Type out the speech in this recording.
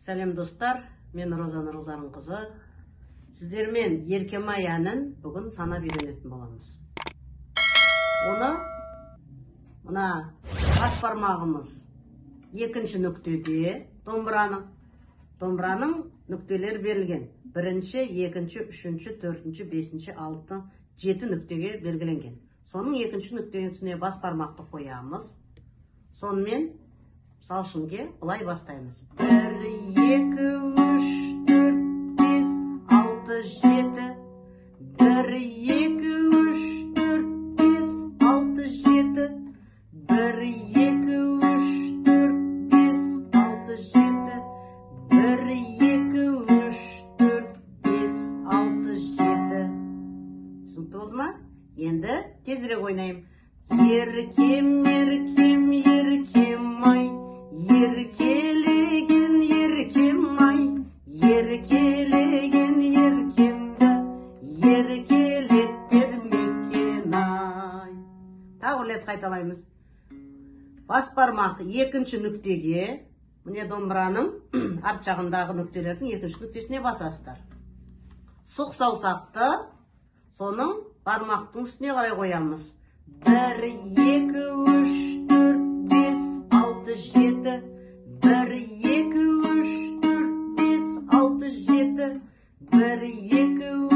Сәлем, достар, мен Роза Нұрғызарынқызы. Сіздермен Еркемай әнін бүгін санап үйренетін боламыз. Оны мына бас бармағымыз екінші нүктеде, домбыраның нүктелері берілген. Бірінші, екінші, үшінші, төртінші, бесінші, алты, жеті нүктеге белгіленген. Соның екінші нүктесіне бас бармақты қоямыз. Сонымен мысал үшінге былай бастаймыз. 1, 2, 3, 4, 5, 6, 7. 1, 2, 3, 4, 5, 6, 7. 1, 2, 3, 4, 5, 6, 7. 1, 2, 3, 4, 5, 6, 7. Түсінікті болды ма? Енді тезірек ойнаймын. Еркем, еркем, еркем ай, еркелеген еркем ай, еркелеген еркемді еркелетпедім екен ай. Тағы бір рет қайталаймыз. Бас бармақ екінші нүктеге, міне, домбыраның арт жағындағы нүктелердің екінші нүктесіне басасыздар. Сұқ саусақты соның бармақтың үстіне қарай қоямыз. 1, 2, 3, 4, 5, 6, 7. 1, 2, 3, 4, 5, 6, 7. 1, 2,